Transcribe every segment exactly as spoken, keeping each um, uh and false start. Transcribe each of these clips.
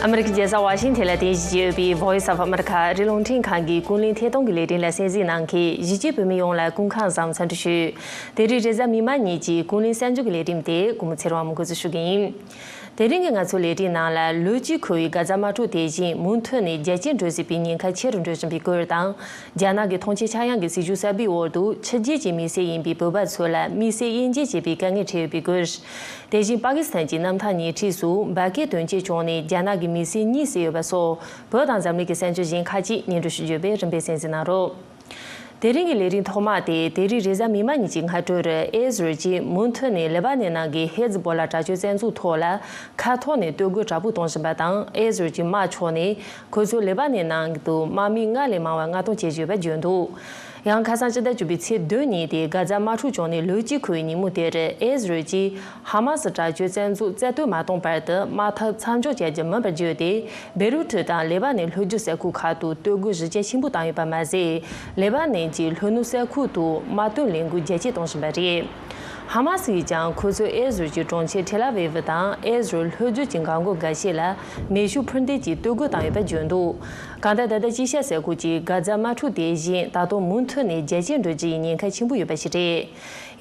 ཨ་མི་རི་ཀའི་རྒྱལ་ས་ཝ་ཤིང་ཐན་ལ་རྟེན་གཞི་བྱས་ཡོད་པའི་Voice of America ཨ་རིའི་རླུང་འཕྲིན་ཁང་གི་ཀུན་གླེང་ཐད་གཏོང་གི་ལས་རིམ་ལ་གསན་གཟིགས་གནང་མཁན་གཞིས་བྱེས་བོད་མི་ཡོངས་ལ་སྐུ་ཁམས་བཟང་འཚམས་འདྲི་ཞུ། དེ་རིང་རེས་གཟའ་མིག་དམར་ཉིན་གྱི་ཀུན་གླེང་གསར་འགྱུར་གྱི་ལས་རིམ་དེ་སྐུ་ངོ་ཚེ་རིང་དབང་མོས་འགོ་འཛུགས་ཞུ་གི་ཡིན། དེ་རིང་གི་ང་ཚོའི་ལས་རིམ་ནང་ལ་ལོ་གཅིག་འཁོར་བའི་གྷ་ཛ་དམག་འཁྲུག་དེ་བཞིན་མུ་མཐུད་ནས་རྒྱ་སྐྱེད་འགྲོ་སྲིད་པའི་ཉེན་ཁ་ཆེ་རུ་འགྲོ་བཞིན་པའི་སྐོར་དང་། རྒྱ་ནག་གི་ཐོངས་མཆན་ཆག་ཡང་གི་སྲིད་ཇུས་གསར་པའི་འོག་ཏུ་ཕྱི་རྒྱལ་གྱི་མི་སེར་ཡིན་པའི་བོད་པ་ཚོ་ལ་དམིགས་བསལ་དབྱེ་འབྱེད་བྱེད་པའི་དཀའ་ངལ་འཕྲད་ཡོད་པའི་སྐོར། དེ་བཞིན་པ་ཀི་སི་ཐན་གྱི་གནམ་ཐང་ཉེ་འཁྲིས་སུ་འབར་གས་དོན་རྐྱེན་བྱུང་ནས་རྒྱ་ནག་གི་མི་སེར་གཉིས་བསད་ཡོད་པ་སོགས་བོད་དང་འཛམ་གླིང་གི་གསར་འགྱུར་གཞན་ཁག་ཅིག་སྙན་སྒྲོན་ཞུ་རྒྱུ་ཡོད་པས་རིམ་པས་གསན་གཟིགས་གནང་རོགས། དེ་རིང་གི་ལས་རིམ་ཐོག་མ་དེ་དེ་རིང་རེས་གཟའ་མིག་དམར་ཉིན་གྱི་སྔ་དྲོར་ཨེ་ཟི་རལ་གྱིས་མུ་མཐུད་ནས་ལེ་པ་ནན་ནང་གི་ཧེ་ཛི་བྷོ་ལ་དྲག་སྤྱོད་བཙན་འཛུལ་ཐོག་ལ་མཁའ་ཐོག་ནས་གཏོར་རྒོལ་དྲག་པོ་གཏོང་བཞིན་པ་དང་། ཨེ་ཟི་རལ་གྱི་དམག་ཕྱོགས་ནས་ཁོ་ཚོས་ལེ་པ་ནན་ནང་དུ་དམག་མི་ལྔ་ལས་མང་བ་མངགས་གཏོང་བྱེད་ཀྱི་ཡོད་པ་བརྗོད་འདུག་ཡང་ཁ་སང་ཕྱི་ཟླ་བཅུ་པའི་ཚེས་བདུན་ཉིན་ཏེ་གྷ་ཛ་དམག་འཁྲུག་བྱུང་ནས་ལོ་གཅིག་འཁོར་བའི་ཉིན་མོ་དེར་ཨེ་ཟི་རལ་གྱིས་ཧ་མ་སི་དྲག་སྤྱོད་བཙན་འཛུལ་རྩ་གཏོར་མ་གཏོང་བར་དུ་དམག་འཐབ་མཚམས་འཇོག་བྱ་རྒྱུ་མིན་པར་བརྗོད་དེ། བེ་རུ་ཐུ་དང་ལེ་པ་ནན་ལྷོ་རྒྱུད་ས་ཁུལ་ཁག་ཏུ་གཏོར་རྒོལ་གཞི་རྒྱ་ཆེན་པོ་བཏང་ཡོད་པ་མ་ཟད། ལེ་པ་ནན་གྱི་ལྷོ་ནུབ་ས་ཁུལ་དུ་དམག་དོན་ལས་འགུལ་རྒྱ་སྐྱེད་གཏོང་བཞིན་པ་རེད། ཧ་མ་སི་ཡིས་ཀྱང་ཁོ་ཚོས་ཨེ་ཟི་རལ་གྱི་གྲོང་ཁྱེར་ཐེལ་ཨ་ཝེ་ཝི་དང་ཨེ་ཟི་རལ་ལྷོ་རྒྱུད་ཀྱི་འགག་སྒོ་འགའ་ཤས་ལ་མེ་ཤུགས་འཕུར་མདེལ་གྱིས་གཏོར་རྒོལ་བཏང་ཡོད་པ་བརྗོད་འདུག་གང་ལྟར་ད་ལྟ་དཀྱིལ་ཤར་ས་ཁུལ་གྱི་གྷ་ཛ་དམག་འཁྲུག་དེ་བཞིན་ད་དུང་མུ་མཐུད་ནས་རྒྱ་སྐྱེད་འགྲོ་རྒྱུ་ཡི་ཉེན་ཁ་ཆེན་པོ་ཡོད་པ་ཞིག་རེད།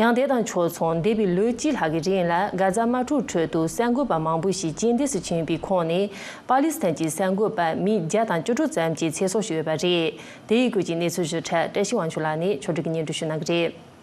ཡང་དེ་དང་ཕྱོགས་མཚུངས་འདས་པའི་ལོ་གཅིག་ལྷག་གི་རིང་ལ་གྷ་ཛ་དམག་འཁྲུག་ཁྲོད་དུ་གསར་འགོད་པ་མང་པོ་ཞིག་རྐྱེན་འདས་སུ་ཕྱིན་པའི་ཁོངས་ནས་པ་ལི་སི་ཐན་གྱི་གསར་འགོད་པ་མི་བརྒྱ་དང་བཅུ་དྲུག་ཙམ་གྱི་ཚེ་སྲོག་ཤོར་ཡོད་པ་རེད། དེ་ཡི་སྐོར་གྱི་གནས་ཚུལ་ཞིབ་ཕྲ་བཀྲ་ཤིས་དབང་ཕྱུག་ལགས་ནས་ཕྱོགས་སྒྲིག་གིས་སྙན་སྒྲོན་ཞུ་གནང་གི་རེད།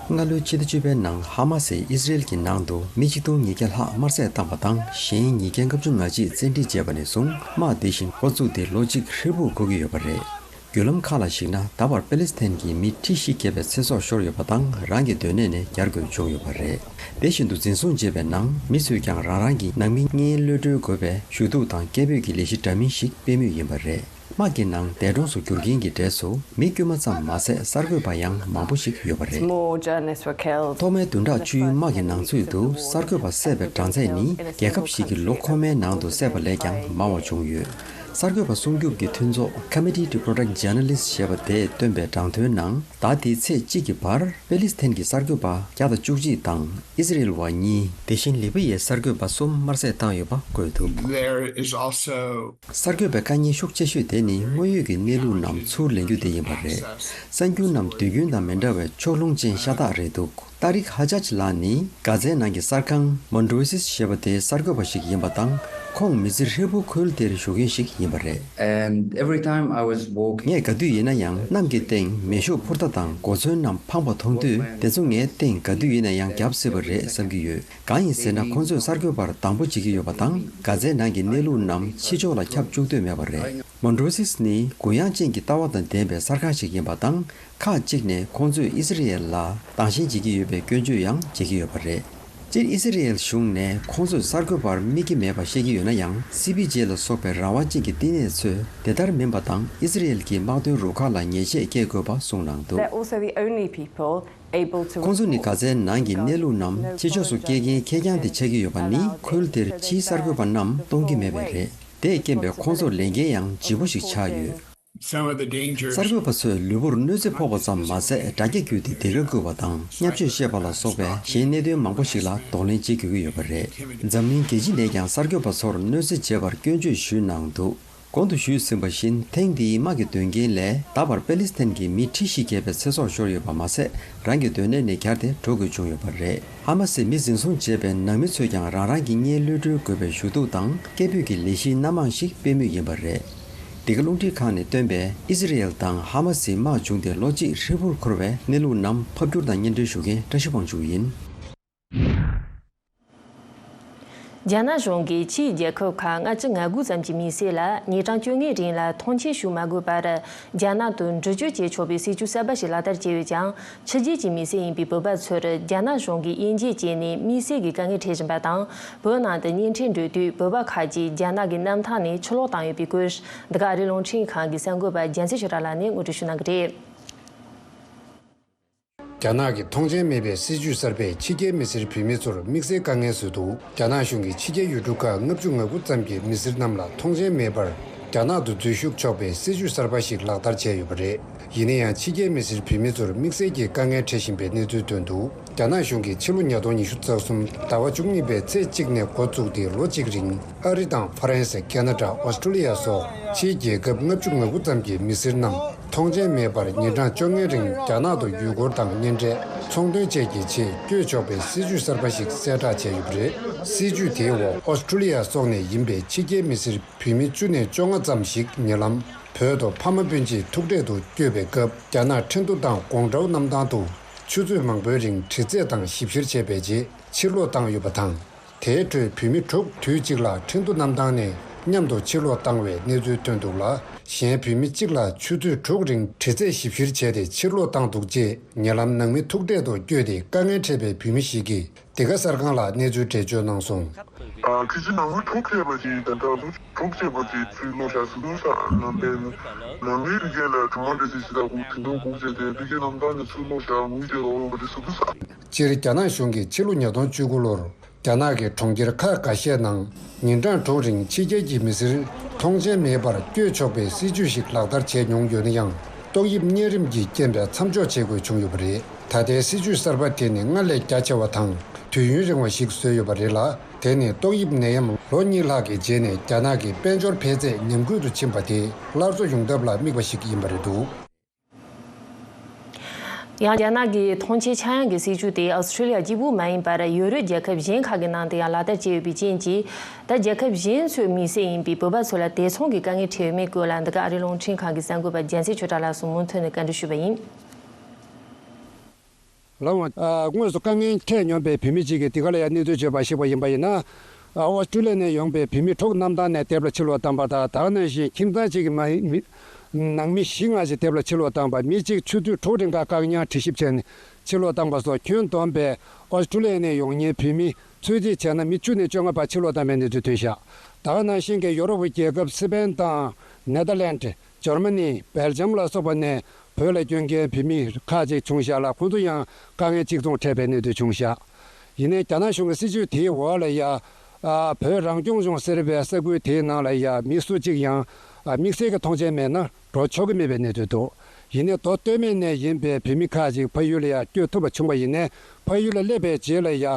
སྔ་ལོའི་ཕྱི་ཟླ་བཅུ་པའི་ནང་ཧ་མ་སིས་ཨི་སི་རེལ་གྱི་ནང་དུ་མི་ཆིག་སྟོང་ཉིས་བརྒྱ་ལྷག་དམར་བསད་བཏང་བ་དང་། གཞན་ཉིས་བརྒྱ་ལྔ་བཅུ་ང་གཅིག་བཙན་ཁྲིད་བྱས་པ་ནས་བཟུང་དམག་དེ་བཞིན་འགོ་བཙུགས་ཏེ་ལོ་གཅིག་ཧྲིལ་པོ་འགོར་གྱི་ཡོད་པ་རེད། བརྒྱུད་ལམ་ཁག་ལ་གཞིགས་ན། ད་བར་པེ་ལི་སི་ཐན་གྱི་མི་ཁྲི་བཞི་བརྒལ་བའི་ཚེ་སྲོག་ཤོར་ཡོད་པ་དང་། རང་གི་སྡོད་གནས་ནས་གྱར་དགོས་བྱུང་ཡོད་པ་རེད། དེ་བཞིན་དུ་འཛིན་བཟུང་བྱས་པའི་ནང་མི་ཚོས་ཀྱང་རང་རང་གི་ནང་མི་གཉེན་གློད་གྲོལ་དགོས་པའི་ཞུ་གཏུག་དང་སྐད་འབོད་ཀྱི་ལས་གཞི་འདྲ་མིན་ཞིག་སྤེལ་མུས་ཡིན་པ་རེད། དམག་གི་ནང་འདས་གྲོངས་སུ་གྱུར་མཁན་གྱི་གྲས་སུ་མི་དཀྱུས་མ་ཙམ་མ་ཟད་གསར་འགོད་པ་ཡང་མང་པོ་ཞིག་ཡོད་པ་རེད། More journalists were killed. ཐོག་མའི་བདུན་ཕྲག་བཅུའི་དམག་གི་ནང་ཚུད་དུ་གསར་འགོད་པ་བསད་པའི་གྲངས་ཚད་ནི་རྒྱལ་ཁབ་ཞིག་གི་ལོ་འཁོར་མའི་ནང་དུ་བསད་པ་ལས་ཀྱང་མང་བ་བྱུང་ཡོད། གསར་འགོད་པ་སྲུང་སྐྱོབ་ཀྱི་མཐུན་ཚོགས་Committee to Protect Journalists ཞེས་པ་དེས་བཏོན་པའི་དྲང་དོན་ནང་། ཟླ་འདིའི་ཚེས་གཅིག་གི་བར་པེ་ལི་སི་ཐན་གྱི་གསར་འགོད་པ་བརྒྱ་དང་བཅུ་གཅིག་དང་ཨི་སི་རེལ་བ་གཉིས། དེ་བཞིན་ལི་བི་ཡའི་གསར་འགོད་པ་གསུམ་དམར་བསད་བཏང་ཡོད་པ་བཀོད་འདུག There is also གསར་འགོད་པའི་དཀའ་ངལ་ཤུགས་ཆེ་ཤོས་དེ་ནི་དངོས་ཡོད་ཀྱི་གནས་ལུགས་རྣམས་ཚུར་ལེན་རྒྱུ་དེ་ཡིན་པ་རེད། གསར་འགྱུར་རྣམས་དུས་རྒྱུན་དང་མི་འདྲ་བའི་ཕྱོགས་ལྷུང་ཅན་ཤ་སྟག་རེད་འདུག་ཏཱ་རིག་ཧ་ཇཱཇ་ལགས་ནི་གྷ་ཛའི་ནང་གི་གསར་ཁང་Mondroses ཞེས་པ་དེའི་གསར་འགོད་པ་ཞིག་ཡིན་པ་དང་། ཁོང་མི་ཚེ་ཧྲིལ་པོ་ཁུལ་དེར་བཞུགས་མཁན་ཞིག་ཡིན་པ་རེད། And every time I was walking ངས་ག་དུས་ཡིན་ན་ཡང་གནམ་གྱི་སྟེང་མེ་ཤུགས་འཕུར་མདའ་དང་གོ་མཚོན་རྣམས་འཕངས་པ་མཐོང་དུས། དེ་ཚོ་ངའི་སྟེང་ག་དུས་ཡིན་ན་ཡང་བརྒྱབ་སྲིད་པ་རེད་བསམ་གྱི་ཡོད། གང་ཡིན་ཟེར་ན། ཁོང་ཚོས་གསར་འགོད་པར་སྡང་པོ་བྱེད་ཀྱི་ཡོད་པ་དང་། གྷ་ཛའི་ནང་གི་གནས་ལུགས་རྣམས་ཕྱི་ཕྱོགས་ལ་ཁྱབ་བཅུག་འདོད་མེད་པ་རེད། Mondroses ནི་གུ་ཡངས་ཅན་གྱི་ལྟ་བ་དང་ལྡན་པའི་གསར་ཁང་ཞིག་ཡིན་པ་དང་། ཁག་ཅིག་ནས་ཁོང་ཚོས་ཨི་སི་རི་ཡལ་ལ་སྡང་ཞེན་བྱེད་ཀྱི་ཡོད་པའི་སྐྱོན་བརྗོད་ཡང་བྱེད་ཀྱི་ཡོད་པ་རེད། སྤྱིར་ཨི་སི་རི་ཡལ་གཞུང་ནས་ཁོང་ཚོས་གསར་འགོད་པར་དམིགས་ཀྱི་མེད་པ་བཤད་ཀྱི་ཡོད་ན་ཡང་། སི་པི་ཇེ་ལ་སོགས་པའི་རང་དབང་ཅན་གྱི་བསྟི་གནས་ཚོས་དེ་ལྟར་མིན་པ་དང་། ཨི་སི་རི་ཡལ་གྱི་དམག་དོན་རུ་ཁག་ལ་ཉེས་ཆད་བཀལ་དགོས་པ་གསུངས་གནང་འདུག They're also the only people able to ཁོང་ཚོ་ནི་གྷ་ཛའི་ནང་གི་གནས་ལུགས་རྣམས་ཕྱི་ཕྱོགས་སུ་སྐྱེལ་མཁན་ཁེར་རྐྱང་དེ་ཆགས་ཀྱི་ཡོད་པ་ནི། ཁུལ་དེར་ཕྱིའི་གསར་འགོད་པ་རྣམས་གཏོང་གི་མེད་པས་རེད། དེས་རྐྱེན་པས་ཁོང་ཚོར་ལས་འགན་ཡང་ལྗིད་པོ་ཞིག་ཆགས་ཡོད། Some of the dangers གསར་འགོད་པ་ཚོས་ལུས་པོར་གནོད་འཚེ་ཕོག་པ་ཙམ་མ་ཟད། དྲ་རྒྱ་བརྒྱུད་དེ་ལྡིང་ཁ་བསྐུལ་བ་དང་། བརྙས་བཅོས་བཤད་པ་ལ་སོགས་པའི་གཞན་གནད་དོན་མང་པོ་ཞིག་ལ་གདོང་ལེན་བྱེད་དགོས་ཀྱི་ཡོད་པ་རེད། འཛམ་གླིང་རྒྱལ་སྤྱི་ནས་ཀྱང་གསར་འགོད་པ་ཚོར་གནོད་འཚེ་བྱས་པར་སྐྱོན་བརྗོད་ཞུས་གནང་འདུག་གོང་དུ་ཞུས་ཟིན་པ་བཞིན། ཐེངས་འདིའི་དམག་གི་དོན་རྐྱེན་ལས་ད་བར་པེ་ལི་སི་ཐན་གྱི་མི་ཁྲི་བཞི་བརྒལ་བའི་ཚེ་སྲོག་ཤོར་ཡོད་པ་མ་ཟད། རང་གི་སྡོད་གནས་ནས་གྱར་ཏེ་འགྲོ་དགོས་བྱུང་ཡོད་པ་རེད། ཧ་མ་སིས་མི་འཛིན་བཟུང་བྱས་པའི་ནང་མི་ཚོས་ཀྱང་རང་རང་གི་གཉེན་གློད་གྲོལ་དགོས་པའི་ཞུ་གཏུག་དང་སྐད་འབོད་ཀྱི་ལས་གཞིའི་སྣ་མང་ཞིག་སྤེལ་མུས་ཡིན་པ་རེད། འདི་ག་རླུང་འཕྲིན་ཁང་ནས་བཏོན་པའི་ཨི་སི་རི་ཡལ་དང་ཧ་མ་སིའི་དམག་བྱུང་སྟེ་ལོ་གཅིག་ཧྲིལ་པོར་འཁོར་བའི་གནས་ལུགས་རྣམས་ཕབ་བསྒྱུར་དང་སྙན་སྒྲོན་ཞུ་མཁན་བཀྲ་ཤིས་དབང་ཕྱུག་ཡིན། རྒྱ་ནག་གཞུང་གིས་ཕྱིའི་རྒྱལ་ཁབ་ཁག་ལྔ་བཅུ་ང་དགུ་ཙམ་གྱི་མི་སེར་ལ་ཉིན་གྲངས་བཅོ་ལྔའི་རིང་ལ་ཐོངས་མཆན་ཞུ་མ་དགོས་པར། རྒྱ་ནག་ཏུ་འགྲུལ་སྐྱོད་བྱེད་ཆོག་པའི་སྲིད་ཇུས་གསར་པ་ཞིག་ལག་བསྟར་བྱས་ཡོད་ཀྱང་། ཕྱི་རྒྱལ་གྱི་མི་སེར་ཡིན་པའི་བོད་པ་ཚོར་རྒྱ་ནག་གཞུང་གིས་དབྱེ་འབྱེད་བྱས་ནས་དམིགས་བསལ་གྱི་དཀའ་ངལ་འཕྲད་བཞིན་པ་དང་། བོད་ནང་དུ་གཉེན་འཕྲད་འགྲོ་དུས་བོད་པ་ཁག་ཅིག་རྒྱ་ནག་གི་གནམ་ཐང་ནས་ཕྱིར་ལོག་བཏང་ཡོད་པའི་སྐོར། འདི་ག་ཨ་རིའི་རླུང་འཕྲིན་ཁང་གི་གསར་འགོད་པ་རྒྱལ་མཚན་ཆོས་གྲགས་ལགས་ནས་ངོ་སྤྲོད་ཞུ་གནང་གི་རེད། རྒྱ་ནག་གི་ཐོངས་མཆན་མེད་པའི་སྲིད་ཇུས་གསར་པས་ཕྱི་རྒྱལ་མི་སེར་བོད་མི་ཚོར་དམིགས་བསལ་དཀའ་ངལ་བཟོས་འདུག་རྒྱ་ནག་གཞུང་གིས་ཕྱི་རྒྱལ་ཡུལ་གྲུ་ཁག་ལྔ་བཅུ་ང་དགུ་ཙམ་གྱི་མི་སེར་རྣམས་ལ་ཐོངས་མཆན་མེད་པར་རྒྱ་ནག་ཏུ་འཛུལ་ཞུགས་ཆོག་པའི་སྲིད་ཇུས་གསར་པ་ཞིག་ལག་བསྟར་བྱས་ཡོད་པ་རེད། ཡིན་ན་ཡང་ཕྱི་རྒྱལ་མི་སེར་བོད་མི་ཚོར་དམིགས་བསལ་གྱི་དཀའ་ངལ་འཕྲད་བཞིན་པའི་གནས་ཚུལ་ཐོན་འདུག་རྒྱ་ནག་གཞུང་གིས་ཕྱི་ལོ་ཉིས་སྟོང་ཉི་ཤུ་རྩ་གསུམ་ཟླ་བ་བཅུ་གཉིས་པའི་ཚེས་གཅིག་ནས་འགོ་བཙུགས་ཏེ་ལོ་གཅིག་རིང་ཨ་རི་དང་ཧྥ་རན་སི། ཁེ་ན་ཌ། ཨོ་སི་ཀྲོ་ལི་ཡ་སོགས་ཕྱིའི་རྒྱལ་ཁབ་ལྔ་བཅུ་ང་དགུ་ཙམ་གྱི་མི་སེར་རྣམས་མཐོང་མཆན་མེད་པར་ཉིན་གྲངས་བཅོ་ལྔའི་རིང་རྒྱ་ནག་ཏུ་ཡུལ་སྐོར་དང་གཉེན་འཕྲད། ཚོང་དོན་བཅས་ཀྱི་ཆེད་བསྐྱོད་ཆོག་པའི་སྲིད་ཇུས་གསར་པ་ཞིག་གསལ་བསྒྲགས་བྱས་ཡོད་པ་རེད། སྲིད་ཇུས་དེའི་འོག་ཨོ་སི་ཀྲོ་ལི་ཡ་སོགས་ནས་ཡིན་པའི་ཕྱི་རྒྱལ་མི་སེར་བོད་མི་བཅུ་ནས་བཅོ་ལྔ་ཙམ་ཞིག་ཉེ་ལམ་བོད་དུ་ཕ་མ་སྤུན་མཆེད་ཐུག་འཕྲད་དུ་བསྐྱོད་པའི་སྐབས་རྒྱ་ནག་ཁྲིན་ཏུ་དང་ཀོང་ཀྲོའུ་གནམ་ཐང་དུ་ཆུ་ཚོད་མང་པོའི་རིང་དྲི་རྩད་དང་ཞིབ་བཤེར་བྱས་པའི་རྗེས་ཕྱིར་ལོག་བཏང་ཡོད་པ་དང་། དེའི་ཁྲོད་བོད་མི་དྲུག་དུས་གཅིག་ལ་ཁྲིན་ཏུ་གནམ་ཐང་ནས་མཉམ་དུ་ཕྱིར་ལོག་བཏང་བའི་གནས་ཚུལ་ཐོན་འདུག་ལ། གཞན་བོད་མི་གཅིག་ལ་ཆུ་ཚོད་དྲུག་རིང་དྲི་རྩད་ཞིབ་བཤེར་བྱས་ཏེ་ཕྱིར་ལོག་བཏང་འདུག་ཅེས་ཉེ་ལམ་ནང་མི་ཐུག་འཕྲད་དུ་བསྐྱོད་དེ་དཀའ་ངལ་འཕྲད་པའི་བོད་མི་ཞིག་གིས་འདི་ག་གསར་ཁང་ལ་གནས་ཚུལ་འགྲེལ་བརྗོད་གནང་སོང་། ཨ་ཁི་ཅི་ནང་མི་དྲུག་བྱས་པ་ཅིག་དང་དྲག་ཏུ་དྲུག་བྱས་པ་ཅིག་ཚུར་ལོག་བཞག་སུ་དུ་ས་ནང་པའི་ནང་མི་རིགས་ལ་གྲོང་མ་འདྲ་ཅིག་ཞིག་དང་གུག་དེ་དུང་གུག་བྱས་ཏེ་ཕི་ཁེ་ནམ་ཐང་ནས་ཚུར་ལོག་བཞག་ངུས་བྱས་ལོག་ཡོང་པ་དེ་སུ་དུ་ས། སྤྱིར་རྒྱ་ནག་གཞུང་གིས་ཕྱི་ལོ་ཉིས་སྟོང་བཅུ་དགུ་ལོར་རྒྱ་ནག་གི་གྲོང་ཁྱེར་ཁག་འགའ་ཤས་ནང་ཉིན་གྲངས་དྲུག་རིང་ཕྱི་རྒྱལ་གྱི་མི་སེར་མཐོང་མཆན་མེད་པར་བསྐྱོད་ཆོག་པའི་སྲིད་ཇུས་ཤིག་ལག་བསྟར་བྱས་མྱོང་ཡོད་ན་ཡང་ཏོག་དབྱིབས་གཉན་རིམས་ཀྱི་རྐྱེན་པས་མཚམས་འཇོག་བྱེད་དགོས་བྱུང་ཡོད་པ་རེད། ད་ལྟའི་སྲིད་ཇུས་གསར་པ་དེ་ནི་སྔར་ལས་རྒྱ་ཆེ་བ་དང་དུས་ཡུན་རིང་བ་ཞིག་བཟོས་ཡོད་པ་རེད་ལ། དེ་ནི་ཏོག་དབྱིབས་ནད་ཡམས་ལོ་གཉིས་ལྷག་གི་རྗེས་ནས་རྒྱ་ནག་གི་དཔལ་འབྱོར་འཕེལ་ཚད་ཉམས་རྒུད་དུ་ཕྱིན་པ་དེ་སླར་གསོ་ཡོང་ཐབས་ལ་དམིགས་པ་ཞིག་ཡིན་པ་རེད་འདུག་ཡང་རྒྱ་ནག་གི་ཐོངས་མཆན་ཆག་ཡང་གི་སྲིད་ཇུས་དེ་ཨོ་སི་ཀྲོ་ལི་ཡ་གཅིག་པུ་མ་ཡིན་པར་ཡོ་རོབ་རྒྱལ་ཁབ་གཞན་ཁག་གི་ནང་དུ་ཡང་ལག་བསྟར་བྱས་ཡོད་པའི་རྐྱེན་གྱིས། ད་རྒྱལ་ཁབ་གཞན་ཚོའི་དམིགས་བསལ་ཡིན་པའི་བོད་པ་ཚོ་ལ་དེ་མཚུངས་ཀྱི་དཀའ་ངལ་འཕྲད་ཡོད་མེད་སྐོར་ལ་འདི་ག་ཨ་རིའི་རླུང་འཕྲིན་ཁང་གི་གསར་འགོད་པ་རྒྱལ་མཚན་ཆོས་གྲགས་ལགས་སུ་མུ་མཐུད་ནས་བཀའ་འདྲི་ཞུས་པ་ཡིན། ལགས་འོང་། ཨ། དངོས་སུ་དཀའ་ངལ་འཕྲད་མྱོང་པའི་བོད་མི་གཅིག་གིས་འདི་ག་ལ་ཡང་གནས་ཚུལ་བརྗོད་པར་གཞིགས་པ་ཡིན་པ་ཡིན་ན། ཨ། ཨོ་སི་ཀྲོ་ལི་ཡ་ནས་ཡོང་པའི་བོད་མི་དྲུག་གནམ་ཐང་ནས་དེབ་ལ་ཕྱིར་ལོག་བཏང་པ་དང་། ད་ག་ནང་བཞིན་ཁྱིམ་ཚང་གཅིག་གི་མ་ཡིན་མི་ནང་མི་བཞི་ལྔ་ཞིག་དེབ་ལ་ཕྱིར་ལོག་བཏང་པ། མི་གཅིག་ཆུ་ཚོད་དྲུག་རིང་ག་བཀག་ཉར་དྲི་ཞིབ་བྱས་ནས་ཕྱིར་ལོག་བཏང་པ་སོགས་ཁྱོན་བསྡོམས་པའི་ཨོ་སི་ཀྲོ་ལི་ཡ་ནས་ཡོང་མཁན་བོད་མི་ཚོད་རྩིས་བྱས་ན་མི་བཅུ་ནས་བཅོ་ལྔ་བར་ཕྱིར་ལོག་བཏང་པའི་གནས་ཚུལ་ཐོན་བཞག་ད་ག་ནང་བཞིན་གྱི་ཡོ་རོབ་རྒྱལ་ཁབ་སི་པེན་དང་ནེ་དར་ལན་ཌི། འཇར་མ་ནི། སྦེལ་ཇམ་ལ་སོགས་པ་ནས་བོད་ལ་བསྐྱོད་མཁན་བོད་མི་ཁག་ཅིག་བྱུང་བཞག་ལ། ཁོང་ཚོ་ཡང་དཀའ་ངལ་གཅིག་མཚུངས་འཕྲད་པའི་གནས་ཚུལ་བྱུང་བཞག་ཡིན་ནའི་རྒྱ་ནག་གཞུང་གི་སྲིད་ཇུས་དེའི་འོག་ལ་ཡ། ཨ། བོད་རང་སྐྱོང་ལྗོངས་ཟེར་བའི་ས་ཁུལ་དེའི་ནང་ལ་ཡ་མི་སུ་གཅིག་ཡང་། ཨ། དམིགས་བསལ་གྱི་ཐོངས་མཆན་མེད་ན་འགྲོ་ཆོག་གི་མེད་པའི་གནས་ཚུལ་འདུག་ཡིན་ནའི་མདོ་སྟོད་སྨད་ནས་ཡིན་པའི་བོད་མི་ཁག་ཅིག་ཕ་ཡུལ་ལ་ཡ་བསྐྱོད་ཐུབ་པ་བྱུང་བ་ཡིན་ནའི་ཕ་ཡུལ་ལ་སླེབས་པའི་རྗེས་ལ་ཡ།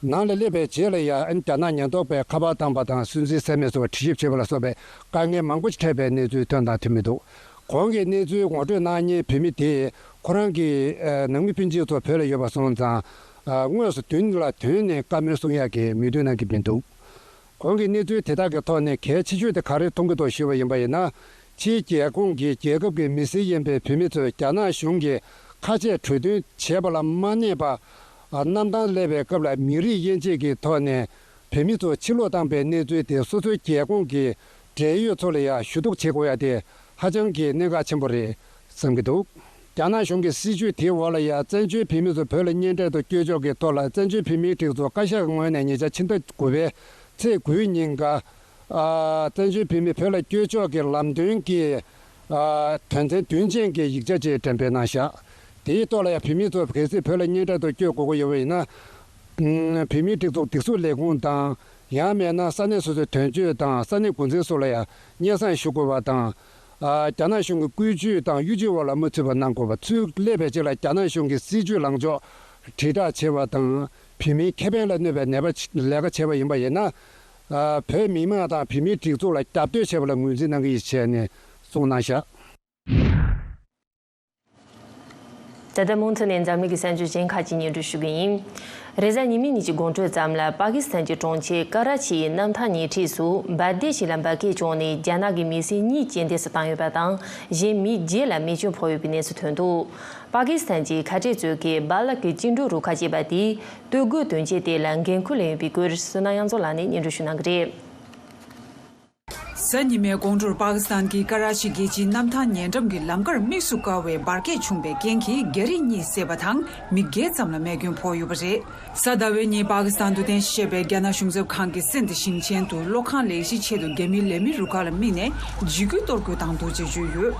ནང་ལ་སླེབས་པའི་རྗེས་ལ་ཡང་རྒྱ་ནག་ཉེན་རྟོག་པས་ཁ་པར་བཏང་པ་དང་སུན་གཙེར་ཟ་མེད་སོགས་དྲི་ཞིབ་བྱེད་པ་ལ་སོགས་པའི་དཀའ་ངལ་མང་པོ་ཞིག་འཕྲད་པའི་གནས་ཚུལ་ཐོན་དང་ཐོན་མི་འདུག་གོང་གི་གནས་ཚུལ་ངོ་སྤྲོད་གནང་མཁན་བོད་མི་དེས་ཁོ་རང་གི་ནང་མི་སྤུན་མཆེད་ཚོ་བོད་ལ་ཡོད་པ་སོང་ཙང་། དངོས་སུ་མདུན་ལ་ཐོན་ནས་བཀའ་མོལ་གསུང་ཡག་གི་མོས་མཐུན་གནང་གི་མི་འདུག་གོང་གི་གནས་ཚུལ་དེ་དག་གི་ཐོག་ནས་གལ་ཆེ་ཤོས་དེ་ག་རེ་མཐོང་གི་འདུག་ཞུས་པ་ཡིན་པ་ཡིན་ན། ཕྱིའི་རྒྱལ་ཁོངས་ཀྱི་རྒྱལ་ཁབ་ཀྱི་མི་སེར་ཡིན་པའི་བོད་མི་ཚོས་རྒྱ་ནག་གཞུང་གིས་ཁ་ཆད་གྲོས་མཐུན་བྱས་པ་ལ་མ་གནས་པ། ཨ། གནམ་ཐང་སླེབས་པའི་སྐབས་ལ་མི་རིགས་དབྱེ་འབྱེད་ཀྱི་ཐོག་ནས་བོད་མི་ཚོ་ཕྱིར་ལོག་བཏང་པའི་གནས་ཚུལ་དེ་སོ་སོའི་རྒྱལ་ཁོངས་ཀྱི་འབྲེལ་ཡོད་ཚོ་ལ་ཡང་ཞུ་གཏུག་བྱེད་དགོས་ཡ་དེ་ཧ་ཅང་གི་གནད་འགག་ཆེན་པོ་རེད་བསམ་གྱི་འདུག་རྒྱ་ནག་གཞུང་གི་སྲིད་ཇུས་དེའི་འོག་ལ་ཡང་བཙན་བྱོལ་བོད་མི་ཚོ་བོད་ལ་གཉེན་འཕྲད་དུ་བསྐྱོད་ཕྱོགས་ཀྱི་ཐོག་ལ་བཙན་བྱོལ་བོད་མིའི་སྒྲིག་འཛུགས་བཀའ་ཤག་གི་ངོས་ནས་ཉེ་ཆར་ཕྱི་ཟླ་དགུ་པའི་ཚེས་དགུའི་ཉིན་ཀ་ཨ། བཙན་བྱོལ་བོད་མི་བོད་ལ་བསྐྱོད་ཕྱོགས་ཀྱི་ལམ་སྟོན་གྱི། ཨ། དོན་ཚན་བདུན་ཅན་གྱི་ཡིག་ཆ་ཅིག་འགྲེམས་སྤེལ་གནང་བཞག་དེའི་ཐོག་ལ་ཡང་བོད་མི་ཚོ་གལ་སྲིད་བོད་ལ་གཉེན་འཕྲད་དུ་བསྐྱོད་དགོས་ཀྱི་ཡོད་པ་ཡིན་ན། ཨ། བོད་མིའི་སྒྲིག་འཛུགས་སྒྲིག་འཛུགས་ལས་ཁུངས་དང་། ཡང་མིན་ན་ས་གནས་སོ་སོའི་དོན་གཅོད་དང་ས་གནས་འགོ་འཛིན་སོགས་ལ་ཡང་སྙན་སེང་ཞུ་དགོས་པ་དང་། ཨ། རྒྱ་ནག་གཞུང་གི་བཀོད་ཇུས་དང་གཡོ་ཇུས་འོག་ལ་མ་ཚུད་པ་གནང་དགོས་པ། ཚུར་སླེབས་པའི་རྗེས་ལ་རྒྱ་ནག་གཞུང་གི་སྲིད་ཇུས་ལངས་ཕྱོགས་དྲིལ་བསྒྲགས་བྱེད་པ་དང་། བོད་མིའི་ཁེ་ཕན་ལ་གནོད་པའི་ནད་པ་ལས་ཀ་བྱས་པ་ཡིན་པ་ཡིན་ན། ཨ། བོད་མི་མང་དང་བོད་མིའི་སྒྲིག་འཛུགས་ལ་རྒྱབ་གཏོད་བྱས་པ་ལ་ངོས་འཛིན་གནང་གི་ཡིན་ཞེས་ནས་གསུངས་གནང་བཞག་ད་ལྟ་མུ་མཐུད་ནས་འཛམ་གླིང་གི་གསར་འགྱུར་གཞན་ཁག་ཅིག་སྙན་སྒྲོན་ཞུ་གི་ཡིན། རེས་གཟའ་ཉི་མའི་ཉིན་གྱི་དགོང་དྲོ་ཙམ་ལ་པ་ཀི་སི་ཐན་གྱི་གྲོང་ཁྱེར་ཀ་ར་ཆི་ཡི་གནམ་ཐང་ཉེ་འཁྲིས་སུ་འབར་མདེལ་ཞིག་ལ་འབར་གས་བྱུང་ནས་རྒྱ་ནག་གི་མི་སེར་གཉིས་རྐྱེན་འདས་སུ་བཏང་ཡོད་པ་དང་། གཞན་མི་བརྒྱད་ལ་རྨས་སྐྱོན་ཕོག་ཡོད་པའི་གནས་ཚུལ་ཐོན་འདུག་པ་ཀི་སི་ཐན་གྱི་ཁ་བྲལ་གཙོས་ཀྱི་སྦ་ལག་གི་བཅིངས་འགྲོལ་རུ་ཁག་ཅེས་པ་དེས་སྟོད་གོས་དོན་གཅོད་དེ་ལ་འགན་འཁུར་ལེན་ཡོད་པའི་སྐོར་བསོད་ནམས་དབྱངས་མཚོ་ལགས་ནས་སྙན་སྒྲོན་ཞུ་གནང་གི་རེད། གཟའ་ཉི་མའི་དགོང་དྲོར་པ་ཀི་སི་ཐན་གྱི་ཀ་ར་ཆི་རྒྱལ་སྤྱིའི་གནམ་ཐང་ཉེ་འགྲམ་གྱི་ལམ་ཁར་དམིགས་སུ་བཀར་བའི་འབར་གས་བྱུང་བའི་རྐྱེན་གྱིས་རྒྱ་རིགས་གཉིས་བསད་པ་དང་མི་བརྒྱད་ཙམ་ལ་རྨས་སྐྱོན་ཕོག་ཡོད་པ་རེད། གཟའ་ཟླ་བའི་ཉིན་པ་ཀི་སི་ཐན་དུ་རྟེན་གཞི་བྱས་པའི་རྒྱ་ནག་གཞུང་ཚབ་ཁང་གི་སིན་དི་ཞིང་ཆེན་དུ་གློག་ཁང་ལས་གཞི་ཆེད་དུ་རྒྱ་མིའི་ལས་མི་རུ་ཁག་ལ་དམིགས་ནས་འཇིགས་སྐུལ་གཏོར་རྒོལ་བཏང་འདུག་ཅེས་བརྗོད་ཡོད།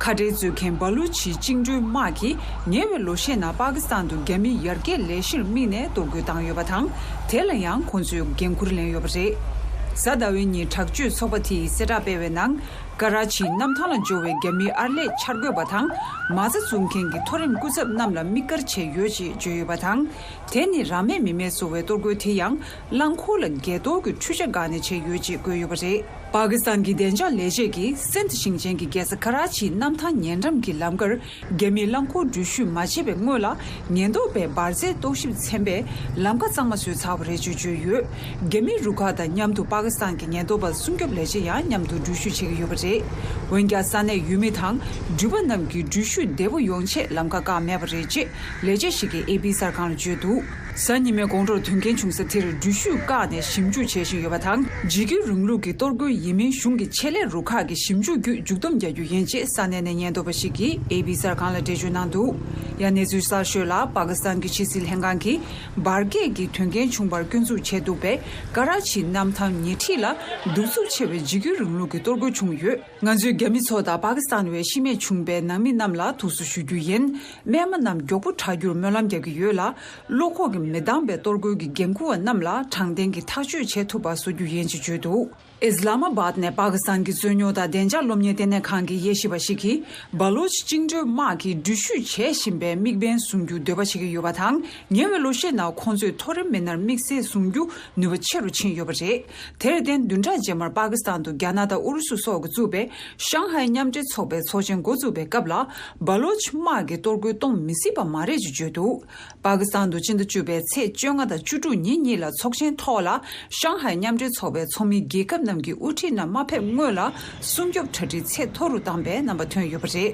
ཁ་བྲལ་གཙོས་མཁན་སྦ་ལུ་ཆི་བཅིངས་འགྲོལ་དམག་གིས་ཉེ་བའི་ལོ་ཤས་ནང་པ་ཀི་སི་ཐན་དུ་རྒྱ་མིའི་ཡར་རྒྱས་ལས་གཞིར་དམིགས་ནས་གཏོར་རྒོལ་བཏང་ཡོད་པ་དང་། དེ་ལ་ཡང་ཁོང་ཚོས་འགན་འཁུར་ལེན་ཡོད་པ་རེད། གཟའ་ཟླ་བའི་ཉིན་དྲག་སྤྱོད་ཚོགས་པ་དེས་གསལ་བསྒྲགས་སྤེལ་བའི་ནང་། ཀ་ར་ཆིའི་གནམ་ཐང་ལ་འབྱོར་བའི་རྒྱ་མིའི་ཨར་ལས་འཆར་འགོད་པ་དང་། མ་རྩ་འཛུགས་མཁན་གྱི་མཐོ་རིམ་སྐུ་ཚབ་རྣམས་ལ་དམིགས་བཀར་བྱས་ཡོད་ཅེས་བརྗོད་ཡོད་པ་དང་། དེ་ནི་རང་མེད་མི་མེད་བཟོ་བའི་གཏོར་རྒོལ་དེ་ཡང་རླངས་འཁོར་ལ་འགས་གཏོར་གྱི་འཕྲུལ་ཆ་བཀག་ནས་བྱས་ཡོད་ཅེས་བཀོད་ཡོད་པ་རེད། པ་ཀི་སི་ཐན་གྱི་བདེ་འཇགས་ལས་བྱེད་ཀྱིས་སིན་དྷ་ཞིང་ཆེན་གྱི་རྒྱལ་ས་ཀ་ར་ཆིའི་གནམ་ཐང་ཉེ་འགྲམ་གྱི་ལམ་ཁར། རྒྱ་མིའི་རླངས་འཁོར་འགྲུལ་བཞུད་མ་བྱེད་པའི་སྔོན་ལ། ཉེན་རྟོག་པས་འབར་རྫས་རྟོག་ཞིབ་ཚན་པས་ལམ་ཁ་གཙང་མ་བཟོས་ཚར་བ་རེད་ཅེས་བརྗོད་ཡོད། རྒྱ་མིའི་རུ་ཁག་དང་མཉམ་དུ་པ་ཀི་སི་ཐན་གྱི་ཉེན་རྟོག་པ་སྲུང་སྐྱོབ་ལས་བྱེད་ཡང་མཉམ་དུ་འགྲུལ་བཞུད་བྱེད་ཀྱི་ཡོད་པ་རེད། འོན་ཀྱང་ས་གནས་ཡུལ་མི་དང་འགྲུལ་པ་རྣམས་ཀྱིས་འགྲུལ་བཞུད་བདེ་པོ་ཡོང་ཆེད་ལམ་ཁ་བཀག་མེད་པ་རེད་ཅེས་ལས་བྱེད་ཞིག་གིས་ཨེ་པི་གསར་ཁང་ལ་བརྗོད་འདུག་གཟའ་ཉི་མའི་དགོང་དྲོར་དོན་རྐྱེན་བྱུང་ས་དེར་འགྲུལ་བཞུད་བཀག་ནས་ཞིབ་འཇུག་བྱེད་བཞིན་ཡོད་པ་དང་། འཇིགས་སྐུལ་རིང་ལུགས་ཀྱི་གཏོར་རྒོལ་ཡིན་མིན་གཞུང་གི་ཆེད་ལས་རུ་ཁག་གིས་ཞིབ་འཇུག་བརྒྱུད་མཇུག་བསྡོམས་རྒྱག་རྒྱུ་ཡིན་ཅེས་ས་གནས་ནས་ཉེན་རྟོག་པ་ཞིག་གིས་ཨེ་པི་གསར་ཁང་ལ་འགྲེལ་བརྗོད་གནང་འདུག་ཡང་གནས་ཚུལ་གསར་ཤོས་ལ། པ་ཀི་སི་ཐན་གྱི་ཕྱི་སྲིད་ལྷན་ཁང་གིས་འབར་གས་ཀྱི་དོན་རྐྱེན་བྱུང་བར་སྐྱོན་འཛུགས་བྱས་འདུག་པས། ཀ་ར་ཆིའི་གནམ་ཐང་ཉེ་འཁྲིས་ལ་གདུག་རྩུབ་ཆེ་བའི་འཇིགས་སྐུལ་རིང་ལུགས་ཀྱི་གཏོར་རྒོལ་བྱུང་ཡོད། ང་ཚོས་རྒྱ་མི་ཚོ་དང་པ་ཀི་སི་ཐན་བས་ཤི་རྨས་བྱུང་པའི་ནང་མི་རྣམས་ལ་ཐུགས་གསོ་ཞུ་རྒྱུ་ཡིན། རྨས་མ་རྣམས་མགྱོགས་པོ་དྲག་རྒྱུར་སྨོན་ལམ་རྒྱག་གི་ཡོད་ལ། བློ་ཁོག་གིས་མི་འདང་བའི་གཏོར་རྒོལ་གྱི་འགན་འཁུར་བ་རྣམས་ལ་དྲང་བདེན་གྱི་ཐག་གཅོད་བྱེད་ཐུབ་པ་བཟོ་རྒྱུ་ཡིན་ཅེས་བརྗོད་འདུག་ཨིས་ལ་མ་བཱད་ནས་པ་ཀི་སི་ཐན་གྱི་རྩོད་རྙོག་དང་བདེ་འཇགས་སློབ་གཉེར་ལྟེ་གནས་ཁང་གི་དབྱེ་ཞིབ་པ་ཞིག་གིས། སྦ་ལོ་ཆི་བཅིངས་འགྲོལ་དམག་གིས་འགྲུལ་བཞུད་བྱེད་བཞིན་པའི་དམིགས་འབེན་བཟུང་རྒྱུ་འདོད་པ་བྱེད་ཀྱི་ཡོད་པ་དང་། ཉེ་བའི་ལོ་ཤས་ནང་ཁོང་ཚོས་མཐོ་རིམ་མི་སྣར་དམིགས་བསལ་བཟུང་རྒྱུ་ནུས་པ་ཆེ་རུ་ཕྱིན་ཡོད་པ་རེད། དེར་བརྟེན། བདུན་ཕྲག་རྗེས་མར་པ་ཀི་སི་ཐན་དུ་རྒྱ་ནག་དང་ཨུ་རུ་སུ་སོགས་ཀྱིས་བཙུགས་པའི་ཤང་ཧའེ་མཉམ་འབྲེལ་ཚོགས་པའི་ཚོགས་ཆེན་འགོ་འཛུགས་པའི་སྐབས་ལ། སྦ་ལོ་ཆི་དམག་གིས་གཏོར་རྒོལ་གཏོང་མི་སྲིད་པ་མ་རེད་ཅེས་བརྗོད་འདུག་པ་ཀི་སི་ཐན་དུ་སྤྱི་ཟླ་བཅུ་པའི་ཚེས་བཅོ་ལྔ་དང་བཅུ་དྲུག་ཉིན་གཉིས་ལ་ཚོགས་ཆེན་ཐོག་ལ། ཤང་ཧའེ་མཉམ་འབྲེལ་ཚོགས་པའི་ཚོགས་མི་རྒྱལ་ཁབ་རྣམས་ཀྱི་དབུ་ཁྲིད་རྣམས་མ་ཕེབས་སྔོན་ལ། སྲུང་སྐྱོབ་གྲ་སྒྲིག་ཚད་མཐོ་རུ་བཏང་པའི་རྣམ་པ་ཐོན་ཡོད་པ་རེད།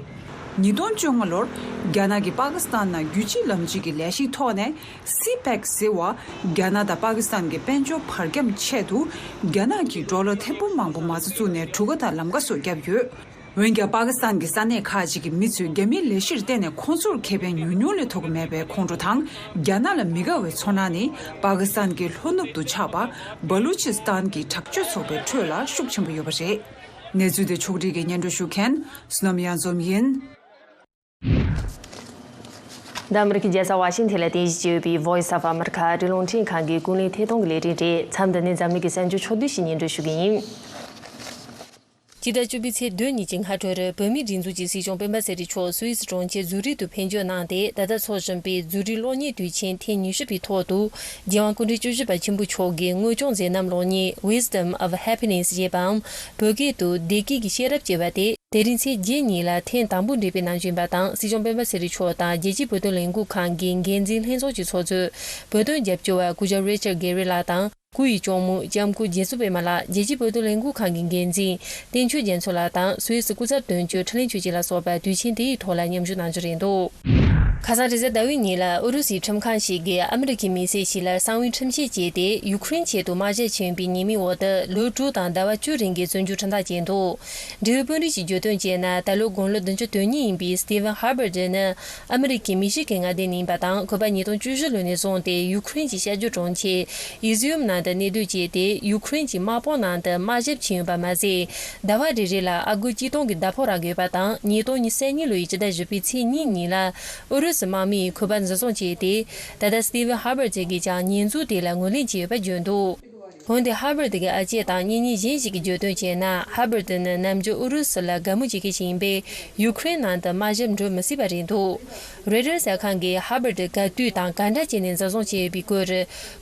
ཉིས་སྟོང་བཅོ་ལྔ་ལོར། རྒྱ་ནག་གིས་པ་ཀི་སི་ཐན་ནང་རྒྱུད་གཅིག་ལམ་གཅིག་གི་ལས་གཞིའི་ཐོག་ནས། སི་པེག་ཟེར་བ། རྒྱ་ནག་དང་པ་ཀི་སི་ཐན་གྱི་དཔལ་འབྱོར་བར་ཁྱམས་ཆེད་དུ། རྒྱ་ནག་གིས་ཌོ་ལར་ཐེར་འབུམ་མང་པོ་མ་རྩ་བཙུགས་ནས་གྲུ་ཁ་དང་ལམ་ཁ་སོགས་བརྒྱབ་ཡོད། འོན་ཀྱང་། པ་ཀི་སི་ཐན་གྱི་ས་གནས་ཁག་ཅིག་གི་མི་ཚོས་རྒྱ་མིའི་ལས་གཞིར་བརྟེན་ནས་ཁོང་ཚོར་ཁེ་ཕན་ཉུང་ཉུང་ལས་ཐོབ་ཀྱི་མེད་པའི་ཁོང་ཁྲོ་དང་། རྒྱ་ནག་ལ་མི་དགའ་བའི་ཚོར་སྣང་ནི། པ་ཀི་སི་ཐན་གྱི་ལྷོ་ནུབ་ཏུ་ཆགས་པ། སྦ་ལུ་ཆི་སི་ཐན་གྱི་དྲག་སྤྱོད་ཚོགས་པའི་ཁྲོད་ལ་ཤུགས་ཆེན་པོ་ཡོད་པ་རེད། གནས་ཚུལ་དེ་ཕྱོགས་སྒྲིག་གིས་སྙན་སྒྲོན་ཞུ་མཁན། བསོད་ནམས་གཡང་འཛོམས་ཡིན། འདི་ཨ་མི་རི་ཀའི་རྒྱལ་ས་ཝ་ཤིང་ཐན་ལ་རྟེན་གཞི་བྱས་ཡོད་པའི་Voice of America ཨ་རིའི་རླུང་འཕྲིན་ཁང་གི་ཀུན་གླེང་ཐད་གཏོང་གི་ལས་རིམ་རེད། མཚམས་འདི་ནས་འཛམ་གླིང་གི་གསར་འགྱུར་ཕྱོགས་བསྡུས་ཤིག་སྙན་སྒྲོན་ཞུ་གི་ཡིན། སྤྱི་ཟླ་བཅུ་པའི་ཚེས་བདུན་ཉིན་གྱི་སྔ་དྲོར། བོད་མིའི་སྒྲིག་འཛུགས་ཀྱི་སྲིད་སྐྱོང་སྤེན་པ་ཚེ་རིང་མཆོག་སུད་སི་གྲོང་ཁྱེར་ཛུ་རིག་ཏུ་ཕེབས་འབྱོར་གནང་སྟེ། ད་ལྟ་འཚོགས་བཞིན་པའི་ཛུ་རིག་གློག་བརྙན་དུས་ཆེན་ཐེངས་ཉི་ཤུ་པའི་ཐོག་ཏུ། རྒྱལ་དབང་སྐུ་ཕྲེང་བཅུ་བཞི་པ་ཆེན་པོ་མཆོག་གི་དངོས་བྱུང་མཛད་རྣམ་གློག་བརྙན་Wisdom of Happiness ཞེས་པའམ། བོད་སྐད་དུ། བདེ་སྐྱིད་ཀྱི་ཤེས་རབ་ཅེས་པ་དེ། དེ་རིང་ཚེས་བརྒྱད་ཉིན་ལ་ཐེངས་དང་པོ་འགྲེམས་སྤེལ་གནང་རྒྱུ་ཡིན་པ་དང་། སྲིད་སྐྱོང་སྤེན་པ་ཚེ་རིང་མཆོག་དང་རྒྱལ་སྤྱིའི་བོད་དོན་ལས་འགུལ་ཁང་གི་འགན་འཛིན་ལྷན་ཚོགས་ཀྱི་ཚོགས་གཙོས། བོད་དོན་རྒྱབ་སྐྱོར་བ་སྐུ་ཞབས་Richard Gary ལགས་དང་། སྐུ་ཡི་སྐྱོང་མོ་ལྕམ་སྐུ་རྒྱལ་ཚོགས་པད་མ་ལགས། རྒྱལ་སྤྱིའི་བོད་དོན་ལས་འགུལ་ཁང་གི་འགན་འཛིན་བསྟན་ཆོས་རྒྱ་མཚོ་ལགས་དང་། སུད་སི་སྐུ་ཚབ་དོན་གཅོད་འཕྲིན་ལས་ཆོས་སྐྱིད་ལ་སོགས་པ་དུས་ཆེན་དེའི་ཐོག་ལ་མཉམ་ཞུགས་གནང་རྒྱུ་རེད་འདུག་ཁ་སང་རེས་གཟའ་ཟླ་བའི་ཉིན་ལ་ཨུ་རུ་སུའི་ཁྲིམས་ཁང་ཞིག་གིས་ཨ་མི་རི་ཀའི་མི་སེར་ཞིག་ལ་གསང་བའི་ཁྲིམས་ཆད་བཅད་དེ། ཡུཀ་རེན་ཆེད་དུ་དམག་ཞབས་ཕྱིན་པའི་ཉེས་མིང་འོག་ཏུ་ལོ་དྲུག་དང་ཟླ་བ་བཅུ་རིང་གི་བཙོན་འཇུག་ཁྲིམས་ཐག་བཅད་འདུག་འབྲེལ་ཡོད་དཔོན་རིགས་ཀྱིས་བརྗོད་དོན་བྱས་ན། ད་ལོ་དགུང་ལོ་བདུན་ཅུ་དོན་གཉིས་ཡིན་པའི་Stephen Hubbard ནི་ཨ་མི་རི་ཀའི་མི་ཤི་གན་མངའ་སྡེ་ནས་ཡིན་པ་དང་། ཁོ་པ་ཉིས་སྟོང་བཅུ་བཞི་ལོ་ནས་བཟུང་སྟེ་ཡུཀ་རེན་གྱི་ཤར་རྒྱུད་གྲོང་ཁྱེར་ཨི་ཟི་ཡུམ་ནང་དུ་གནས་སྡོད་བྱས་ཏེ། ཡུཀ་རེན་གྱི་དམག་དཔུང་ནང་དུ་དམག་ཞབས་ཕྱིན་ཡོད་པ་མ་ཟད། ཟླ་བ་རེ་རེ་ལ་ཨ་སྒོར་གཅིག་སྟོང་གི་ཟླ་ཕོགས་རག་ཡོད་པ་དང་། ཉིས་སྟོང་ཉི་ཤུ་གཉིས་ལོའི་སྤྱི་ཟླ་བཞི་པའི་ཚེས་གཉིས་ཉིན་ལ་ཨུ་རུ་སུ་དམག་མིས་ཁོ་པ་འཛིན་བཟུང་བྱས་ཏེ། ད་ལྟ་Stephen Hubbard ཀྱིས་ཀྱང་ཉེས་འཛུགས་དེ་ལ་ངོས་ལེན་བྱས་ཡོད་པ་བརྗོད་འདུག་འོན་ཏེ། Hubbard ཀྱི་ཨ་ཅེ་དང་གཉེན་ཉེ་གཞན་ཞིག་གིས་བརྗོད་དོན་བྱས་ན། Hubbard ནི་ནམ་རྒྱུན་ཨུ་རུ་སུ་ལ་དགའ་མོས་བྱེད་མཁན་ཞིག་ཡིན་པས། ཡུཀ་རེན་ནང་དུ་དམག་ཞབས་འགྲོ་མི་སྲིད་པ་རེད་འདུག Reuters གསར་ཁང་གིས་Hubbard ག་དུས་དང་ག་འདྲ་བྱས་ནས་འཛིན་བཟུང་བྱས་ཡོད་པའི་སྐོར།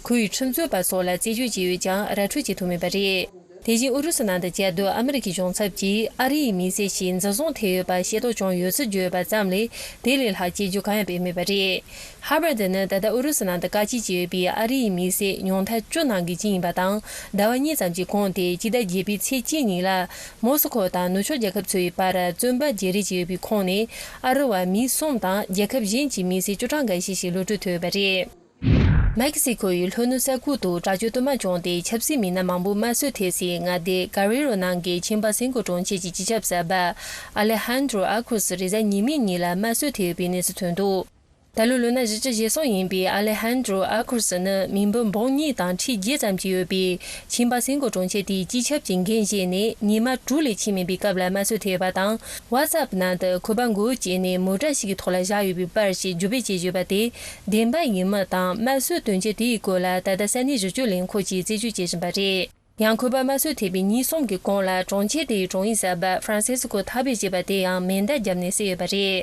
ཁོ་ཡི་ཁྲིམས་རྩོད་པ་སོགས་ལ་རྩད་གཅོད་བྱས་ཡོད་ཀྱང་། ར་འཕྲོད་བྱེད་ཐུབ་མེད་པ་རེད། དེ་བཞིན་ཨུ་རུ་སུ་ནང་དུ་བཅའ་སྡོད་ཨ་མི་རི་ཀའི་གཞུང་ཚབ་ཀྱིས་ཨ་རི་ཡི་མི་སེར་ཞིག་འཛིན་བཟུང་ཐེབས་ཡོད་པ་ཤེས་རྟོགས་བྱུང་ཡོད་ཚུལ་བརྗོད་ཡོད་པ་ཙམ་ལས། དེ་ལས་ལྷག་དཔྱད་བརྗོད་གང་ཡང་སྤེལ་མེད་པ་རེད། Hubbard ནི་ད་ལྟ་ཨུ་རུ་སུ་ནང་དུ་དཀའ་སྤྱད་བྱས་ཡོད་པའི་ཨ་རི་ཡི་མི་སེར་ཉུང་མཐའ་བཅུ་ནང་གི་གཅིག་ཡིན་པ་དང་། ཟླ་བ་གཉིས་ཙམ་གྱི་གོང་སྟེ། སྤྱི་ཟླ་བརྒྱད་པའི་ཚེས་གཅིག་ཉིན་ལ་མོ་སི་ཁོ་དང་ནུབ་ཕྱོགས་རྒྱལ་ཁབ་ཚོའི་བར་བཙོན་པ་བརྗེ་རེས་བྱས་ཡོད་པའི་ཁོངས་ནས། ཨ་རི་བ་མི་གསུམ་དང་། རྒྱལ་ཁབ་གཞན་གྱི་མི་སེར་བཅུ་གྲངས་འགའ་ཤས་ཤིག་གློད་གྲོལ་ཐོབ་ཡོད་པ་རེད། མེག་སི་ཁོ་ཡི་ལྷོ་ནུབ་ས་ཁུལ་དུ་དྲག་སྤྱོད་དུ་མ་བྱུང་སྟེ། ཆབ་སྲིད་མི་སྣ་མང་པོ་དམར་གསོད་ཐེབས་སའི་མངའ་སྡེ་ག་རེ་རོ་ནང་གི་ཆིམ་པ་སེང་གོ་གྲོང་ཁྱེར་གྱི་སྤྱི་ཁྱབ་གསར་པ་ཨ་ལེ་ཧན་ཌྲོ་ཨ་ཁུ་སི་རེས་གཟའ་ཉི་མའི་ཉིན་ལ་དམར་གསོད་ཐེབས་ཡོད་པའི་གནས་ཚུལ་ཐོན་འདུག་ད་ལོ་ལོ་ན་བཞི་བཅུ་ཞེ་གསུམ་ཡིན་པའི་ཨ་ལེ་ཧན་ཌྲོ་ཨ་ཁུ་སི་ནི་མི་འབོར་འབུམ་གཉིས་དང་ཁྲི་བརྒྱད་ཙམ་ཅིག་ཡོད་པའི་ཆིམ་པ་སེང་གོ་གྲོང་ཁྱེར་དེའི་སྤྱི་ཁྱབ་ཀྱི་འགན་བཞེས་ནས། ཉི་མ་དྲུག་ལས་ཕྱིན་མེད་པའི་སྐབས་ལ་དམར་གསོད་ཐེབས་ཡོད་པ་དང་། WhatsApp ནང་དུ་ཁོ་པ་མགོ་བོ་བཅད་ནས་མོ་ཊ་ཞིག་གི་ཐོག་ལ་བཞག་ཡོད་པའི་པར་ཞིག་རྒྱུ་སྤེལ་བྱས་ཡོད་པ་དེ་བདེན་པ་ཡིན་མིན་དང་། དམར་གསོད་དོན་རྐྱེན་དེའི་སྐོར་ལ་ད་ལྟ་ས་གནས་ཞིབ་དཔྱོད་ལས་ཁུངས་ཀྱིས་རྩད་གཅོད་བྱེད་བཞིན་པ་རེད། ཡང་ཁོས་པར་དམར་གསོད་ཐེབས་པའི་ཉིན་གསུམ་གྱི་གོང་ལ་གྲོང་ཁྱེར་དེའི་དྲུང་ཡིག་གསར་པ་ཧྥ་རན་སིས་ཀོ་ཐ་བེ་ཞེས་པ་དེ་ཡང་མེ་མདའ་བརྒྱབ་ནས་བསད་ཡོད་པ་རེད།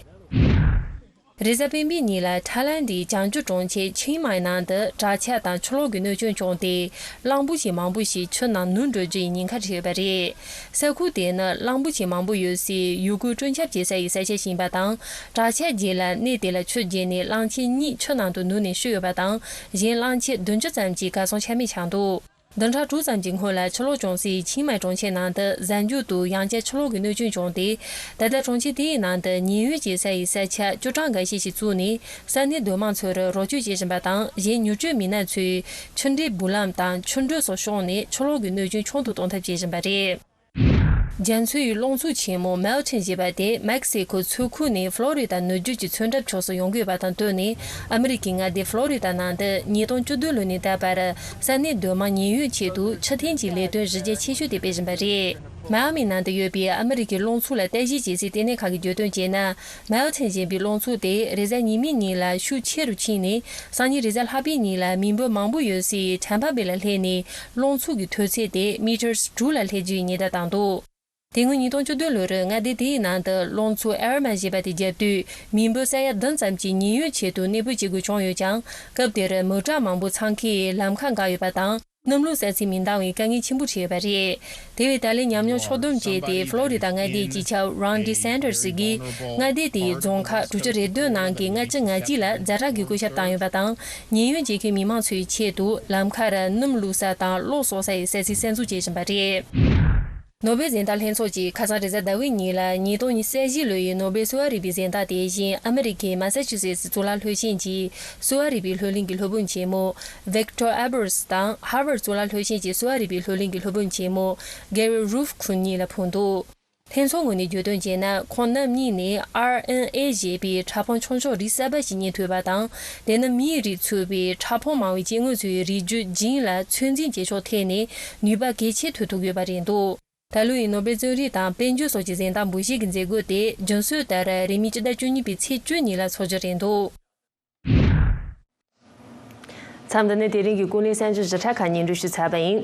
རེས་གཟའ་སྤེན་པའི་ཉིན་ལ་ཐའི་ལན་དེའི་བྱང་ཕྱོགས་གྲོང་ཁྱེར་ཆིང་མའི་ནང་དུ་དྲག་ཆར་དང་ཆུ་ལོག་གི་གནོད་སྐྱོན་བྱུང་སྟེ། གླང་པོ་ཆེ་མང་པོ་ཞིག་ཆུ་ནང་ནུབ་འགྲོ་རྒྱུ་ཡི་ཉེན་ཁ་འཕྲད་ཡོད་པ་རེད། ས་ཁུལ་དེ་ནི་གླང་པོ་ཆེ་མང་པོ་ཡོད་སའི་ཡུལ་སྐོར་སྤྲོ་འཆམ་བྱེད་ས་ཡི་ས་ཆ་ཞིག་ཡིན་པ་དང་། དྲག་ཆར་རྗེས་ལ་གནས་དེ་ལ་ཆུ་རྒྱས་ནས་གླང་ཆེན་གཉིས་ཆུ་ནང་དུ་ནུབ་ནས་ཤི་ཡོད་པ་དང་། གཞན་གླང་ཆེན་བདུན་ཅུ་ཙམ་གྱིས་གར་སོང་ཆ་མེད་ཆགས་འདུག་བདུན་ཕྲག་དྲུག་ཙམ་གྱི་སྔོན་ལ་ཆུ་ལོག་བྱུང་སའི་ཆིང་མའི་གྲོང་ཁྱེར་ནང་དུ་གཟའ་མཇུག་ཏུ་ཡང་བསྐྱར་ཆུ་ལོག་གི་གནོད་སྐྱོན་བྱུང་སྟེ། ད་ལྟ་གྲོང་ཁྱེར་དེའི་ནང་དུ་ཉེན་གཡོལ་བྱེད་ས་ཡི་ས་ཆ་བཅུ་གྲངས་འགའ་ཤས་ཤིག་བཙུགས་ནས། ས་གནས་སྡོད་དམངས་ཚོར་རོགས་སྐྱོར་བྱེད་བཞིན་པ་དང་། གཞན་མྱུར་སྐྱོབ་མི་སྣ་ཚོས་ཆུ་འདྲེན་འབུད་ལམ་དང་ཆུ་མགྲོན་སོགས་གཤོག་ནས་ཆུ་ལོག་གི་གནོད་སྐྱོན་ཆུང་དུ་གཏོང་ཐབས་བྱེད་བཞིན་པ་རེད། རྒྱ་མཚོའི་རླུང་འཚུབ་ཆེན་མོ་མེལ་ཊོན་ཞེས་པ་དེ་མེག་སི་ཁོའི་མཚོ་ཁུལ་ནས་ཧྥ་ལོ་རི་ད་ནུབ་རྒྱུད་ཀྱི་མཚོ་འགྲམ་ཕྱོགས་སུ་ཡོང་གི་ཡོད་པ་དང་བསྟུན་ནས། ཨ་མི་རི་ཀའི་མངའ་སྡེ་ཧྥ་ལོ་རི་ད་ནང་དུ་ཉིས་སྟོང་བཅུ་བདུན་ལོ་ནས་ད་བར་ས་གནས་སྡོད་དམངས་ཉེན་གཡོལ་ཆེད་དུ་ཕྱིར་འཐེན་གྱི་ལས་དོན་གཞི་རྒྱ་ཆེ་ཤོས་དེ་སྤེལ་བཞིན་པ་རེད། མའི་ཨ་མི་ནང་དུ་ཡོད་པའི་ཨ་མི་རི་ཀའི་རླུང་འཚུབ་ལ་ལྟ་ཞིབ་བྱེད་སའི་ལྟེ་གནས་ཁག་གིས་བརྗོད་དོན་བྱས་ན། མེལ་ཊོན་ཞེས་པའི་རླུང་འཚུབ་དེ་རེས་གཟའ་ཉི་མའི་ཉིན་ལ་ཤུགས་ཆེ་རུ་ཕྱིན་ནས། སང་ཉིན་རེས་གཟའ་ལྷག་པའི་ཉིན་ལ་མི་འབོར་མང་པོ་ཡོད་སའི་ཁྲན་པ་བེ་ལ་སླེབས་ནས། རླུང་འཚུབ་ཀྱི་མཐོ་ཚད་དེ་མི་ཊར་དྲུག་ལ་སླེབས་རྒྱུའི་ཉེན་བརྡ་བཏང་འདུག་དེ་སྔོན་ཉིས་སྟོང་བཅུ་བདུན་ལོར་མངའ་སྡེ་དེའི་ནང་དུ་རླུང་འཚུབ་ཨེར་མ་ཞེས་པ་དེ་བརྒྱབ་དུས། མི་འབོར་ས་ཡ་བདུན་ཙམ་གྱིས་ཉེན་གཡོལ་ཆེད་དུ་གནས་སྤོས་བྱེད་དགོས་བྱུང་ཡོད་ཀྱང་། སྐབས་དེར་མི་ཊར་མང་པོ་འཚང་ཁའི་ལམ་ཁ་འགག་ཡོད་པ་དང་། གནམ་ལོ་གསར་ཚེས་མི་འདང་བའི་དཀའ་ངལ་ཆེན་པོ་འཕྲད་ཡོད་པ་རེད། དེ་བས་ད་ལན་ཉམས་མྱོང་ཕྱོགས་བསྡོམས་བྱས་ཏེ། ཧྥ་ལོ་རི་ད་མངའ་སྡེའི་སྤྱི་ཁྱབ་རོན་ཌི་སན་ཊར་སི་གིས། མངའ་སྡེ་དེའི་རྫོང་ཁག་དྲུག་ཅུ་རེ་བདུན་ནང་གི་ལྔ་བཅུ་ང་གཅིག་ལ་ཛ་དྲག་གི་བཀོད་ཁྱབ་བཏང་ཡོད་པ་དང་། ཉེན་གཡོལ་བྱེད་མཁན་མི་མང་ཚོའི་ཆེད་དུ་ལམ་ཁར་སྣུམ་བླུགས་ས་དང་གློག་གསོག་ས་ཡི་ས་ཚིགས་གསར་འཛུགས་བྱེད་བཞིན་པ་རེད། ནོ་སྦེལ་གཟེངས་རྟགས་ལྷན་ཚོགས་ཀྱིས་ཁ་སང་རེས་གཟའ་ཟླ་བའི་ཉིན་ལ། ཉིས་སྟོང་ཉི་ཤུ་རྩ་བཞི་ལོའི་ནོ་སྦེལ་གསོ་བ་རིག་པའི་གཟེངས་རྟགས་དེ་བཞིན་ཨ་མི་རི་ཀའི་མ་ས་ཆུ་སེ་ཊི་གཙུག་ལག་སློབ་ཆེན་གྱི་གསོ་བ་རིག་པའི་སློབ་གླིང་གི་སློབ་དཔོན་ཆེན་མོ་ཝིག་ཊོར་ཨེ་བར་སི་དང་། ཧར་ཝརཌ་གཙུག་ལག་སློབ་ཆེན་གྱི་གསོ་བ་རིག་པའི་སློབ་གླིང་གི་སློབ་དཔོན་ཆེན་མོ་གེ་རི་རུབ་ཁུན་གཉིས་ལ་ཕུལ་འདུག་ལྷན་ཚོགས་ངོས་ནས་བརྗོད་དོན་བྱས་ན། ཁོང་རྣམ་གཉིས་ནས་ཨར་ཨེན་ཨེ་ཞེས་པའི་ཕྲ་ཕུང་ཆུང་ཆུང་རིགས་གསར་པ་ཞིག་རྙེད་ཐུབ་པ་དང་། དེ་ནི་མིའི་རིགས་ཚུད་པའི་ཕྲ་ཕུང་མང་བའི་སྐྱེ་དངོས་ཚོའི་རིགས་རྒྱུད་ཇིན་ལ་ཚོད་འཛིན་བྱེད་ཕྱོགས་ཐད་ནས་ནུས་པ་གལ་ཆེ་ཐོན་ཐུབ་ཡོད་པ་རེད་འདུག་ད་ལོ་ཡི་ནོ་སྦེལ་རྩོམ་རིག་དང་དཔལ་འབྱོར་སོགས་ཀྱི་གཟེངས་རྟགས་འབུལ་བཞེས་ཀྱི་མཛད་སྒོ་དེ་རྒྱུན་སྲོལ་ལྟར་རིང་མིན་སྤྱི་ཟླ་བཅུ་གཉིས་པའི་ཚེས་བཅུ་ཉིན་ལ་འཚོགས་རྒྱུ་རེད་འདུག་མཚམས་འདི་ནས་དེ་རིང་གི་ཀུན་གླེང་གསར་འགྱུར་ཞིབ་ཕྲ་ཁག་སྙན་སྒྲོན་ཞུས་ཚར་བ་ཡིན།